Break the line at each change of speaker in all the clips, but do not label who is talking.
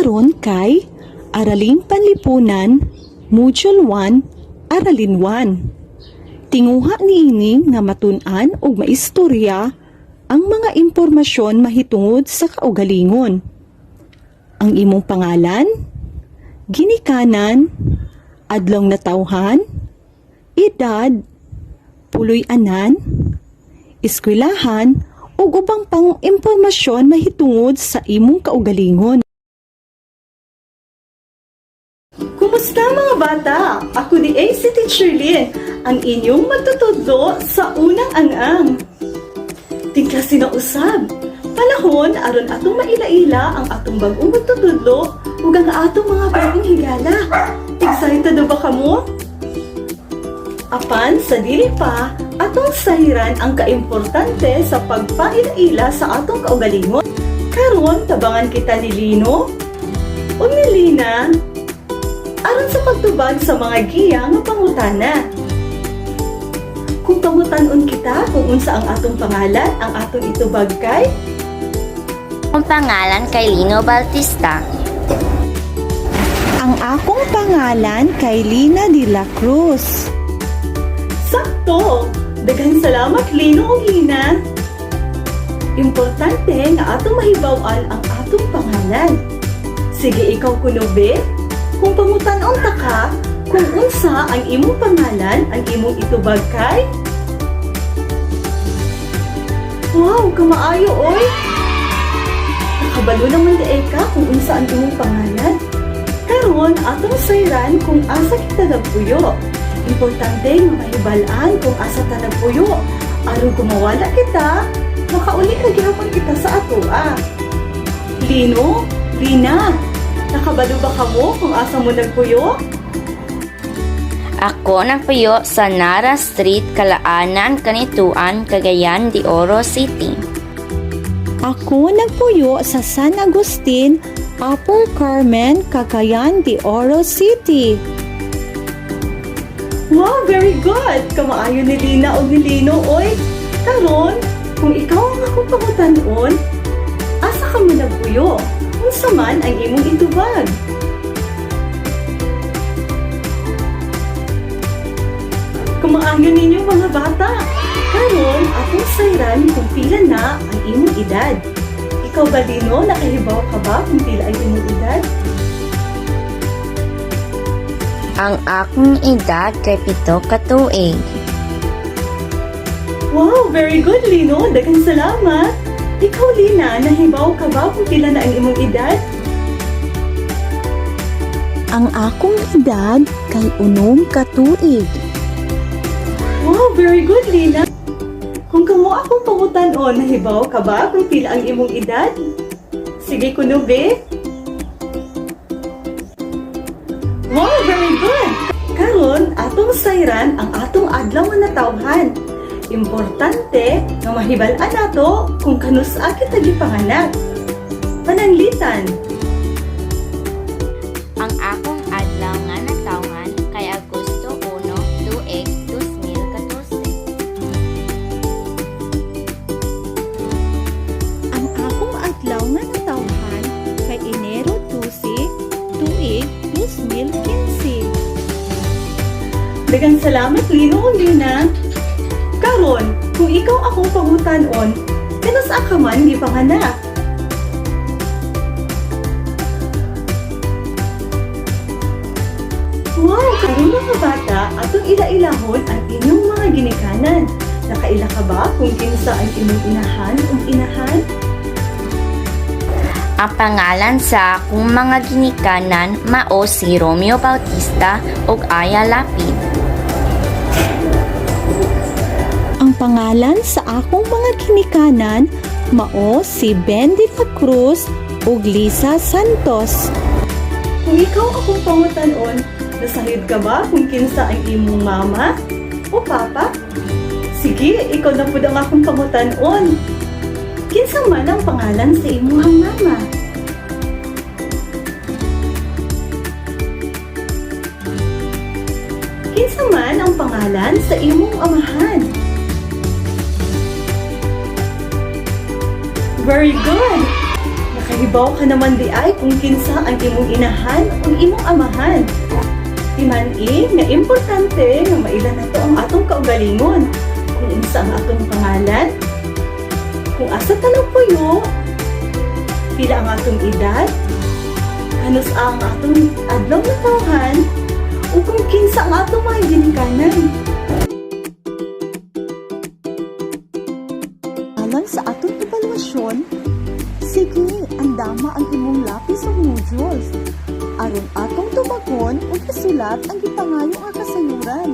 karon kay Araling Panlipunan, Module 1, Aralin 1. Tinguha niini nga matun-an ug maistorya ang mga impormasyon mahitungod sa kaugalingon. Ang imong pangalan, ginikanan, adlong natawhan, edad, puloy-anan, eskwelahan ug ubang pang impormasyon mahitungod sa imong kaugalingon. Kumusta, mga bata? Ako ni AC Teacher Lynn, ang inyong magtutudlo sa unang ang-ang. Tingklase na usab. Panahon aron atong maila-ila ang atong bag-ong magtutudlo ug ang atong mga bagong higala. Excited na ba kamo? Apan sa dili pa, atong sahiran ang kaimportante sa pagpaila-ila sa atong kaugalingon. Karon tabangan kita ni Lino o ni Lina aron sa pagtubag sa mga giya nga pangutana. Kung pangutan-on kita kung unsa ang atong pangalan, ang atong itubag kay
Akong pangalan kay Lino Bautista.
Ang akong pangalan kay Lina de la Cruz. Sakto! Daghang salamat, Lino ug Lina. Importante nga atong mahibaw-an ang atong pangalan. Sige, ikaw kuno be, kung pangutan-on ta ka, kung unsa ang imong pangalan, ang imong itubag kay? Wow, kamaayo oy! Nakabalo naman diay ka kung unsa ang imong pangalan. Karon atong sayran kung asa kita nagpuyo. Importante nga mahibal-an kung asa ta nagpuyo. Aron kung mawala kita, makauli ra gihapon kita sa atoa. Lino, Lina, nakabalo ba kamo kung asa mo nagpuyo?
Ako nagpuyo sa Nara Street, Calaanan, Canitoan, Cagayan de Oro City.
Ako nagpuyo sa San Agustin, Upper Carmen, Cagayan de Oro City. Wow, very good! Kamaayo ni Lina o ni Lino, oy! Karon, kung ikaw ang akong pangutan-on, asa ka man nagpuyo? Unsa man ang imong itubag? Kamaayo ninyo, mga bata! Karon, atong sayran kung pila na ang imong edad. Ikaw ba, Lino, nakahibaw ka ba kung pila ang imong edad?
Ang akong edad kay 7 ka tuig.
Wow, very good, Lino. Daghang salamat. Ikaw, Lina, nahibaw ka ba kung pila na ang imong edad? Ang akong edad kay 6 ka tuig. Wow, very good, Lina. Kung kamo akong pangutan-on, nahibaw ka ba kung pila ang imong edad? Sige, kuno be. Wow, very good! Karon, atong sayran ang atong adlaw nga natawhan. Importante nga mahibal-an nato kung kanus-a kita gipanganak. Pananglitan,
Ang akong adlaw nga natawhan kay Agosto 1, tuig 2014.
Ang akong adlaw nga natawhan kay Enero 12, tuig 2015. Daghang salamat, Lino ug Lina. Karon, kung ikaw akong pangutan-on, kanus-a ka man gipanganak? Wow, karon, mga bata, atong ila-ilahon ang inyong mga ginikanan. Nakaila ka ba kung kinsa ang imong inahan ug inahan?
Ang pangalan sa akong mga ginikanan mao si Romeo Bautista ug Aya Lapid.
Ang pangalan sa akong mga ginikanan mao si Ben de la Cruz ug Lisa Santos. Kung ikaw akong pangutan-on, nasahid ka ba kung kinsa ang imong mama o papa? Sige, ikaw na pud ang akong pangutan-on. Kinsa man ang pangalan sa imong mama? Kinsa man ang pangalan sa imong amahan? Very good! Nakahibaw Nahibaw ka naman diay kung kinsa ang imong inahan ug imong amahan. Timan-i nga importante nga maila nato ang atong kaugalingon, kung unsa ang atong pangalan, kung asa ta nagpuyo, pila ang atong edad, kanus ang atong adlaw natawhan, ug kung kinsa ang atong mga ginikanan. Alang sa atong ebaluasyon, sige, andama ang imong lapis ug modules aron atong tubagon ug isulat ang gipangayo nga kasayuran.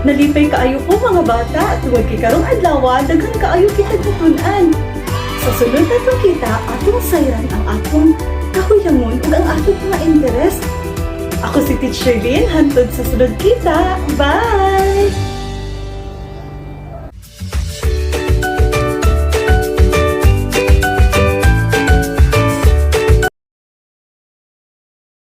Nalipay kaayo ko, mga bata, tungod kay karong adlaw daghan kaayo kita natun-an. Sa sunod natong kita, atong sayran ang atong kahuyangon ug ang atong mga interes. Ako si Teacher Lynn, hantod sa sunod kita. Bye!